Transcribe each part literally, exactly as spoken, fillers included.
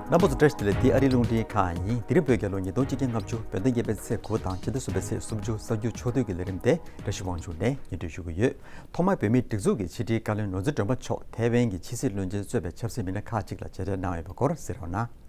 རྣམ་པ་ཚོ་བཀྲ་ཤིས་བདེ་ལེགས། འདི་ཨ་རིའི་རླུང་འཕྲིན་ཁང་ཡིན། དེ་རིང་བོད་རྒྱལ་ལོ་ཉིས་སྟོང་ཆིག་བརྒྱ་ལྔ་བཅུ་བོད་ཟླ་བརྒྱད་པའི་ཚེས་དགུ་དང་ཕྱི་ཟླ་གསུམ་པའི་ཚེས་སུམ་ཅུ་གསར་འགྱུར་ཕྱོགས་བསྡུས་ཀྱི་ལས་རིམ་དེ་བཀྲ་ཤིས་དབང་ཕྱུག་ནས་སྙན་སྒྲོན་ཞུ་གི་ཡོད། ཐོག་མར་བོད་མིའི་སྒྲིག་འཛུགས་ཀྱི་ཕྱི་དྲིལ་བཀའ་བློན་ནོར་འཛིན་སྒྲོལ་མ་མཆོག་ཐའེ་ཝན་གྱི་ཕྱི་སྲིད་བློན་ཆེན་གཙོས་པའི་ཆབ་སྲིད་མི་སྣ་ཁག་ཅིག་ལ་མཇལ་འཕྲད་གནང་ཡོད་པའི་སྐོར་གཟིགས་རོགས་གནང་།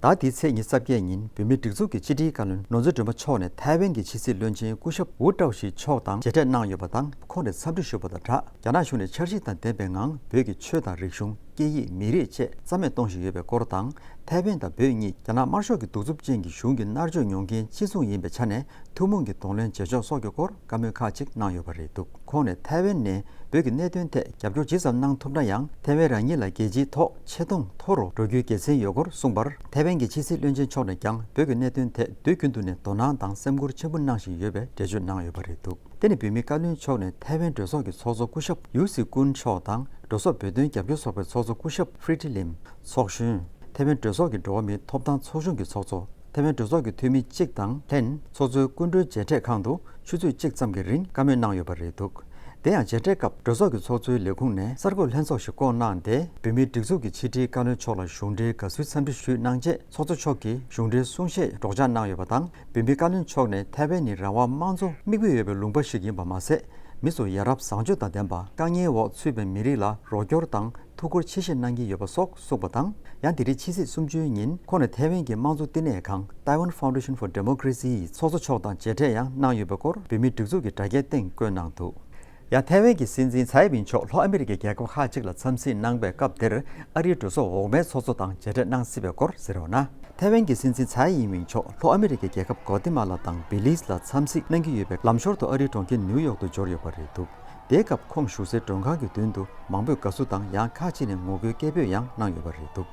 ཟླ་འདིའི་ཚེས་ཉི་ཤུ་རྩ་བརྒྱད་ཉིན་བོད་མིའི་སྒྲིག་འཛུགས་ཀྱི་ཕྱི་དྲིལ་བཀའ་བློན་ནོར་འཛིན་སྒྲོལ་མ་མཆོག་ནས་ཐའེ་ཝན་གྱི་ཕྱི་སྲིད་བློན་ཆེན་སྐུ་ཞབས་ཝུ་ཀྲའོ་ཞི་མཆོག་དང་མཇལ་འཕྲད་གནང་ཡོད་པ་དང་། ཁོང་ནས་འཚམས་འདྲི་ཞུས་པ་དང་སྦྲགས། རྒྱ་ནག་གཞུང་ནས་འཆར་གཞི་དང་ལྡན་པའི་ངང་བོད་ཀྱི་ཆོས་དང་རིག་གཞུང་། སྐད་ཡིག། མི་རིགས་བཅས་རྩ་མེད་གཏོང་བཞིན་ཡོད་པའི་སྐོར་དང་། ཐའེ་ཝན་དང་བོད་གཉིས་རྒྱ་ནག་དམར་ཤོག་གི་གདུག་རྩུབ་ཅན་གྱི་གཞུང་གིས་མནར་གཅོད་མྱོང་མཁན་གཅིག་མཚུངས་ཡིན་པའི་ཆ་ནས། ཐུན་མོང་གི་གདོང་ལེན་བྱེད་ཕྱོགས་སོགས་ཀྱི་སྐོར་བཀའ་མོལ་ཁག་ཅིག་གནང་ཡོད་པ་རེད་འདུག་ཁོང་ནས་ཐའེ་ཝན་ནས་བོད་ཀྱི་གནད་དོན་ཐད་རྒྱབ་སྐྱོར་ཇི་ཙམ་གནང་ཐུབ་ན་ཡང་། ཐའེ་ཝན་རང་ཉིད་ལ་རྒྱལ་སྤྱིའི་ཐོག་ཆེ་མཐོང་མཐོ་རུ་འགྲོ་རྒྱུའི་དགེ་མཚན་ཡོད་སྐོར་གསུངས་པར། ཐའེ་ཝན་གྱི་ཕྱི་སྲིད་བློན་ཆེན་མཆོག་ནས་ཀྱང་བོད་ཀྱི་གནད་དོན་ཐད་དུས་རྒྱུན་དུ་ནས་དོ་སྣང་དང་སེམས་ཁུར་ཆེན་པོ་གནང་བཞིན་ཡོད་པའི་འགྲེལ་བརྗོད་གནང་ཡོད་པ་རེད་འདུག་དེ་ནི་བོད་མིའི་བཀའ་བློན་མཆོག་ནས་ཐའེ་ཝན་གྲོས་ཚོགས་ཀྱི་ཚོགས་གཙོ་སྐུ་ཞབས་ཡུ་སི་ཀུན་མཆོག་དང་། གྲོས་ཚོགས་བོད་དོན་རྒྱབ་སྐྱོར་ཚོགས་པའི་ཚོགས་གཙོ་སྐུ་ཞབས་ཧྥི་ཏི་ལིམ། ཚོགས་གཞོན། ཐའེ་ཝན་གྲོས་ཚོགས་ཀྱི་འགྲོ་བ་མིའི་ཐོབ་ཐང་ཚོགས་ཆུང་གི་ཚོགས་གཙོ། ཐའེ་ཝན་གྲོས་ཚོགས་ཀྱི་འཐུས་མི་གཅིག་དང་ལྷན། ཚོགས་གཙོའི་སྐུ་མགྲོན་མཇལ་འཕྲད་ཁང་དུ་ཆུ་ཚོད་གཅིག་ཙམ་གྱི་རིང་བཀའ་མོལ་གནང་ཡོད་པ་རེད་འདུག་དེ་ཡང་མཇལ་འཕྲད་སྐབས་གྲོས་ཚོགས་ཀྱི་ཚོགས་གཙོའི་ལས་ཁུངས་ནས་གསར་འགོད་ལྷན་ཚོགས་ཤིག་བསྐོངས་གནང་སྟེ། བོད་མིའི་སྒྲིག་འཛུགས་ཀྱི་ཕྱི་དྲིལ་བཀའ་བློན་མཆོག་ལ་གཞུང་འབྲེལ་དགའ་བསུའི་འཚམས་འདྲི་ཞུས་གནང་རྗེས། ཚོགས་གཙོ་མཆོག་གིས་གཞུང་འབྲེལ་གསུང་བཤད་སྒྲོག་སྦྱང་གནང་ཡོད་པ་དང་། བོད་མིའི་བཀའ་བློན་མཆོག་ནས་ཐའེ་ཝན་ནི་རང་དབང་དམངས་གཙོ་མིག་དཔེ་ཡོད་པའི་ལུང་པ་ཞིག་ཡིན་པ་མ་ཟད། མི་ཚོ་ཡ་རབས་བཟང་སྤྱོད་དང་ལྡན་པ། དཀའ་ངལ་འོག་ཚུད་པའི་མི་རིགས་ལ་རོགས་སྐྱོར་དང་ཐུགས་ཁུར་ཆེ་བཞེས་གནང་གི་ཡོད་པ་སོགས་གསུངས་པ་དང་། ཡང་དེ་རིང་ཕྱི་ཚེས་སུམ་ཅུ་ཉིན་ཁོང་ནས་ཐའེ་ཝན་གྱི་དམངས་གཙོ་བསྟི་གནས་ཁང་Taiwan Foundation for Democracy ཡི་ཚོགས་གཙོ་མཆོག་དང་མཇལ་འཕྲད་ཡང་གནང་ཡོད་པའི་སྐོར་བོད་མིའི་སྒྲིག་འཛུགས་ཀྱི་དྲ་རྒྱའི་སྟེང་བཀོད་གནང་འདུག་ཡང་ཐའེ་ཝན་གྱི་སྲིད་འཛིན་ཚའེ་ཝིན་མཆོག་ལྷོ་ཨ་མི་རི་ཀའི་རྒྱལ་ཁབ་ཁག་ཅིག་ལ་འཚམས་གཟིགས་གནང་པའི་སྐབས་དེར། ཨ་རིའི་གྲོས་ཚོགས་འོག་མའི་ཚོགས་གཙོ་དང་མཇལ་འཕྲད་གནང་སྲིད་པའི་སྐོར་གཟིགས་རོགས་གནང་། ཐའེ་ཝན་གྱི་སྲིད་འཛིན་ཚའེ་ཝིན་མཆོག་ལྷོ་ཨ་མི་རི་ཀའི་རྒྱལ་ཁབ་གོ་ཏི་མ་ལ་དང་བི་ལིས་ལ་འཚམས་གཟིགས་གནང་གི་ཡོད་པའི་ལམ་ཞོར་དུ་ཨ་རིའི་གྲོང་ཁྱེར་ནིའུ་ཡོག་ཏུ་འབྱོར་ཡོད་པ་རེད་འདུག་དེའི་སྐབས་ཁོང་བཞུགས་སའི་མགྲོན་ཁང་གི་མདུན་དུ་མང་པོས་དགའ་བསུ་དང་། ཡང་ཁག་ཅིག་ནས་ངོ་རྒོལ་སྐད་འབོད་ཡང་གནང་ཡོད་པ་རེད་འདུག་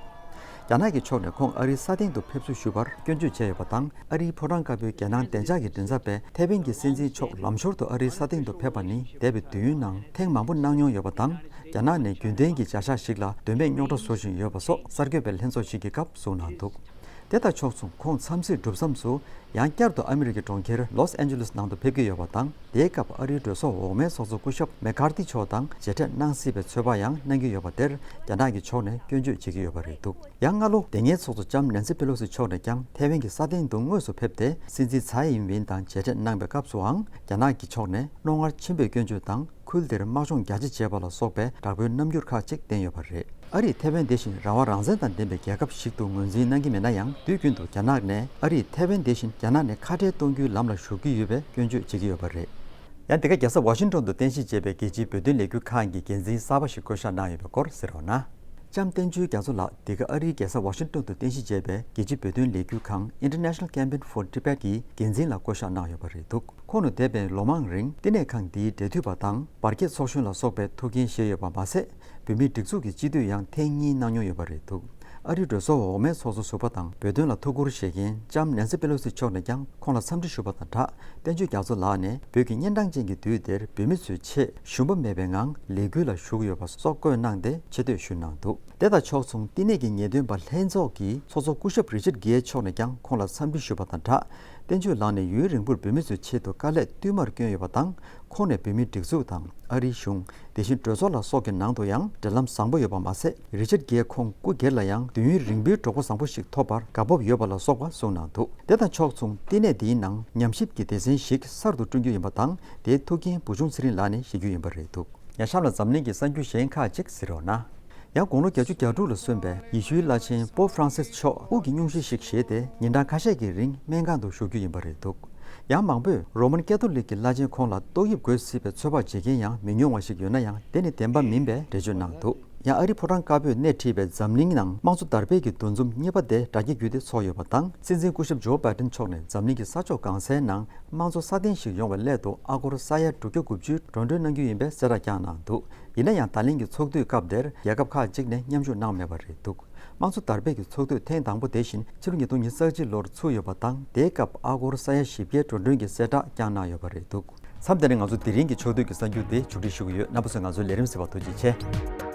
རྒྱ་ནག་གི་ཕྱོགས་ནས་ཁོང་ཨ་རིའི་ས་སྟེང་དུ་ཕེབས་བསུ་ཞུ་བར་སྐྱོན་བརྗོད་བྱས་ཡོད་པ་དང་། ཨ་རིའི་ཕོ་བྲང་དཀར་པོའི་རྒྱལ་ནང་བདེ་འཇགས་ཀྱི་མགྲིན་ཚབ་པས་ཐའེ་ཝན་གྱི་སྲིད་འཛིན་མཆོག་ལམ་ཞོར་དུ་ཨ་རིའི་ས་སྟེང་དུ་ཕེབས་པ་ནི་འདས་པའི་དུས་ཡུན་ནང་ཐེངས་མང་པོ་གནང་མྱོང་ཡོད་པ་དང་། རྒྱ་ནག་ནས་རྒྱུན་ལྡན་གྱི་བྱ་གཞག་ཞིག་ལ་དོན་མེད་རྙོག་དྲ་བཟོ་བཞིན་ཡོད་པ་སོགས་གསར་འགོད་པའི་ལྷན་ཚོགས་ཤིག་གི་སྐབས་གསུངས་གནང་འདུག་དེ་དང་ཕྱོགས་མཚུངས་ཁོང་འཚམས་གཟིགས་གྲུབ་མཚམས་སུ། ཡང་བསྐྱར་དུ་ཨ་མི་རི་ཀའི་གྲོང་ཁྱེར་ལོས་ཨན་ཇི་ལེས་ནང་དུ་ཕེབས་ཀྱི་ཡོད་པ་དང་། དེའི་སྐབས་ཨ་རིའི་གྲོས་ཚོགས་འོག་མའི་ཚོགས་གཙོ་སྐུ་ཞབས་མེག་ཀར་ཐི་མཆོག་དང་མཇལ་འཕྲད་གནང་སྲིད་པའི་ཚོད་དཔག་ཡང་གནང་གི་ཡོད་པ་དེར། རྒྱ་ནག་གི་ཕྱོགས་ནས་སྐྱོན་བརྗོད་བྱེད་ཀྱི་ཡོད་པ་རེད་འདུག་ཡང་སྔ་ལོ་དེ་སྔའི་ཚོགས་གཙོ་ལྕམ་ནན་སི་པེ་ལོ་སི་མཆོག་ནས་ཀྱང་ཐའེ་ཝན་གྱི་ས་སྟེང་དུ་དངོས་སུ་ཕེབས་ཏེ། སྲིད་འཛིན་ཚའེ་ཡིན་ཝིན་དང་མཇལ་འཕྲད་གནང་པའི་སྐབས་སུའང་། རྒྱ་ནག་གི་ཕྱོགས་ནས་རྣོ་ངར་ཆེན་པོས་སྐྱོན་བརྗོད་དང་། ཁུལ་དེར་དམག་སྦྱོང་རྒྱ་ཆེ་བྱས་པ་ལ་སོགས་པའི་དྲག་པོའི་རྣམ་འགྱུར་ཁག་ཅིག་བསྟན་ཡོད་པ་རེད། ཨ་རིས་ཐའེ་ཝན་དེ་བཞིན་རང་དབང་རང་བཙན་དང་ལྡན་པའི་རྒྱལ་ཁབ་ཞིག་ཏུ་ངོས་འཛིན་གནང་གི་མེད་ན་ཡང་། དུས་རྒྱུན་དུ་རྒྱ་ནག་ནས་ཨ་རིས་ཐའེ་ཝན་དེ་བཞིན་རྒྱ་ནག་ནས་ཁ་བྲལ་གཏོང་རྒྱུའི་ལམ་ལ་ཞུགས་ཀྱི་ཡོད་པའི་སྐྱོན་བརྗོད་བྱེད་ཀྱི་ཡོད་པ་རེད། ཡང་འདི་ག་རྒྱལ་ས་ཝ་ཤིང་ཏོན་དུ་རྟེན་གཞི་བྱས་པའི་རྒྱལ་སྤྱིའི་བོད་དོན་ལས་འགུལ་ཁང་གི་འགན་འཛིན་གསར་པ་ཞིག་བསྐོ་གཞག་གནང་ཡོད་པའི་སྐོར་གཟིགས་རོགས་གནང་། ལྕམ་བསྟན་ཆོས་རྒྱ་མཚོ་ལགས་འདི་ག་ཨ་རིའི་རྒྱལ་ས་ཝ་ཤིང་ཏོན་དུ་རྟེན་གཞི་བྱས་པའི་རྒྱལ་སྤྱིའི་བོད་དོན་ལས་འགུལ་ཁང་International Campaign for Tibet གི་འགན་འཛིན་ལ་བསྐོ་གཞག་གནང་ཡོད་པ་རེད་འདུག་ཁོང་ནི་འདས་པའི་ལོ་མང་རིང་བསྟི་གནས་ཁང་འདིའི་འབྲེལ་མཐུད་པ་དང་། འབར་གས་ཚོགས་གཞོན་ལ་སོགས་པའི་ཐུགས་འགན་བཞེས་ཡོད་པ་མ་ཟད། བོད་མིའི་སྒྲིག་འཛུགས་ཀྱི་སྤྱི་འཐུས་ཡང་ཐེངས་གཉིས་གནང་མྱོང་ཡོད་པ་རེད་འདུག་ཨ་རིའི་གྲོས་ཚོགས་འོག་མའི་ཚོགས་གཙོ་ཟུར་པ་དང་བོད་དོན་ལ་ཐུགས་ཁུར་བཞེས་མཁན་ལྕམ་ནན་སི་པེ་ལོ་སི་མཆོག་ནས་ཀྱང་ཁོང་ལ་འཚམས་འདྲི་ཞུས་པ་དང་སྦྲགས། བསྟན་ཆོས་རྒྱ་མཚོ་ལགས་ནས་བོད་ཀྱི་གཉན་འཕྲང་ཅན་གྱི་དུས་འདིར་བོད་མི་ཚོའི་ཆེད་ཞུམ་པ་མེད་པའི་ངང་ལས་འགུལ་ལ་ཞུགས་ཡོད་པ་སོགས་བཀོད་གནང་སྟེ་ཆེ་བསྟོད་ཞུས་གནང་འདུག་དེ་དང་ཕྱོགས་མཚུངས་བསྟི་གནས་ཀྱི་ཉེས་དོན་པ་ལྷན་ཚོགས་ཀྱི་ཚོགས་གཙོ་སྐུ་ཞབས་རི་ཅར་གྷེ་མཆོག་ནས་ཀྱང་ཁོང་ལ་འཚམས་འདྲི་ཞུས་པ་དང་སྦྲགས། བསྟན་ཆོས་ལགས་ནས་ཡུན་རིང་པོར་བོད་མི་ཚོའི་ཆེད་དུ་དཀའ་ལས་བསྟུད་མར་བསྐྱོན་ཡོད་པ་དང་། ཁོང་ནས་བོད་མིའི་སྒྲིག་འཛུགས་དང་ཨ་རིའི་གཞུང་། དེ་བཞིན་གྲོས་ཚོགས་ལ་སོགས་ཀྱི་ནང་དུ་ཡང་འབྲེལ་ལམ་བཟང་པོ་ཡོད་པ་མ་ཟད། རི་ཅར་གྷེ་ཁོང་སྐུ་སྒེར་ལ་ཡང་དུས་ཡུན་རིང་པོའི་གྲོགས་པོ་བཟང་པོ་ཞིག་ཐོབ་པར་དགའ་སྤོབས་ཡོད་པ་ལ་སོགས་པ་གསུངས་གནང་འདུག་དེ་དང་ཕྱོགས་མཚུངས་བསྟི་གནས་འདིའི་ནང་ཉམས་ཞིབ་ཀྱི་སྡེ་ཚན་ཞིག་གསར་དུ་བསྐྲུན་རྒྱུ་ཡིན་པ་དང་། དེའི་ཐུགས་འགན་བུ་ཆུང་ཚེ་རིང་ལགས་ནས་བཞེས་རྒྱུ་ཡིན་པ་རེད་འདུག་ཡང་གཤམ་ལ་འཛམ་གླིང་གི་གསར་འགྱུར་གཞན་ཁག་ཅིག་གཟིགས་རོགས་གནང་། ཡང་དགུང་ལོ་བརྒྱད་ཅུ་གྱ་དྲུག་ལ་སོན་པའི་ཡེ་ཤུའི་བླ་ཆེན་པོབ་ཧྥ་རན་སིས་མཆོག་དབུགས་ཀྱི་སྙུང་གཞི་ཞིག་བཞེས་ཏེ། ཉིན་གྲངས་ཁ་ཤས་ཀྱི་རིང་སྨན་ཁང་དུ་བཞུགས་རྒྱུ་ཡིན་པ་རེད་འདུག་ཡང་མང་པོས་རོ་མན་ཀེ་ཐོ་ལིག་གི་བླ་ཆེན་ཁོང་ལ་ཏོག་དབྱིབས་འགོས་སྲིད་པའི་ཚོད་དཔག་བྱེད་མཁན་ཡང་མི་ཉུང་བ་ཞིག་ཡོད་ན་ཡང་། དེ་ནི་བདེན་པ་མིན་པའི་འགྲེལ་བརྗོད་གནང་འདུག་ཡང་ཨ་རིའི་ཕོ་བྲང་དཀར་པོས་སྣེ་ཁྲིད་པའི་འཛམ་གླིང་ནང་དམངས་གཙོ་དར་སྤེལ་གྱི་འདུ་འཛོམས་གཉིས་པ་དེ་དྲ་རྒྱ་བརྒྱུད་དེ་ཚོགས་ཡོད་པ་དང་། སྲིད་འཛིན་སྐུ་ཞབས་ཇོ་བྷའི་ཏིན་མཆོག་ནས་འཛམ་གླིང་གི་ས་ཕྱོགས་གང་སའི་ནང་དམངས་གཙོ་སྲ་བརྟན་ཞིག་ཡོང་བའི་སླད་དུ་ཨ་སྒོར་ས་ཡ་དྲུག་བརྒྱ་དགུ་བཅུའི་འགྲོ་གྲོན་གནང་རྒྱུ་ཡིན་པའི་གསལ་བསྒྲགས་བསྐྱངས་གནང་འདུག་ཡིན་ན་ཡང་། ད་ལན་གྱི་ཚོགས་དུས་སྐབས་དེར་རྒྱལ་ཁབ་ཁག་ཅིག་ནས་མཉམ་ཞུགས་གནང་མེད་པ་རེད་འདུག་དམངས་གཙོ་དར་སྤེལ་གྱི་ཚོགས་དུས་ཐེངས་དང་པོ་དེ་བཞིན་ཕྱི་ལོ་ཉིས་སྟོང་ཉི་ཤུ་རྩ་གཅིག་ལོར་ཚུགས་ཡོད་པ་དང་། དེའི་སྐབས་ཨ་སྒོར་ས་ཡ་བཞི་བརྒྱའི་འགྲོ་གྲོན་གྱི་གསལ་བསྒྲགས་བསྐྱངས་གནང་ཡོད་པ་རེད་འདུག་མཚམས་འདི་ནས་ང་ཚོ་དེ་རིང་གི་ཕྱོགས་བསྡུས་ཀྱི་གསར་འགྱུར་དེ་མཇུག་སྒྲིལ་ཞུ་གི་ཡོད། རྣམ་པ་ཚོས་ང་ཚོའི་ལས་རིམ་གཟིགས་པར་ཐུགས་རྗེ་ཆེ།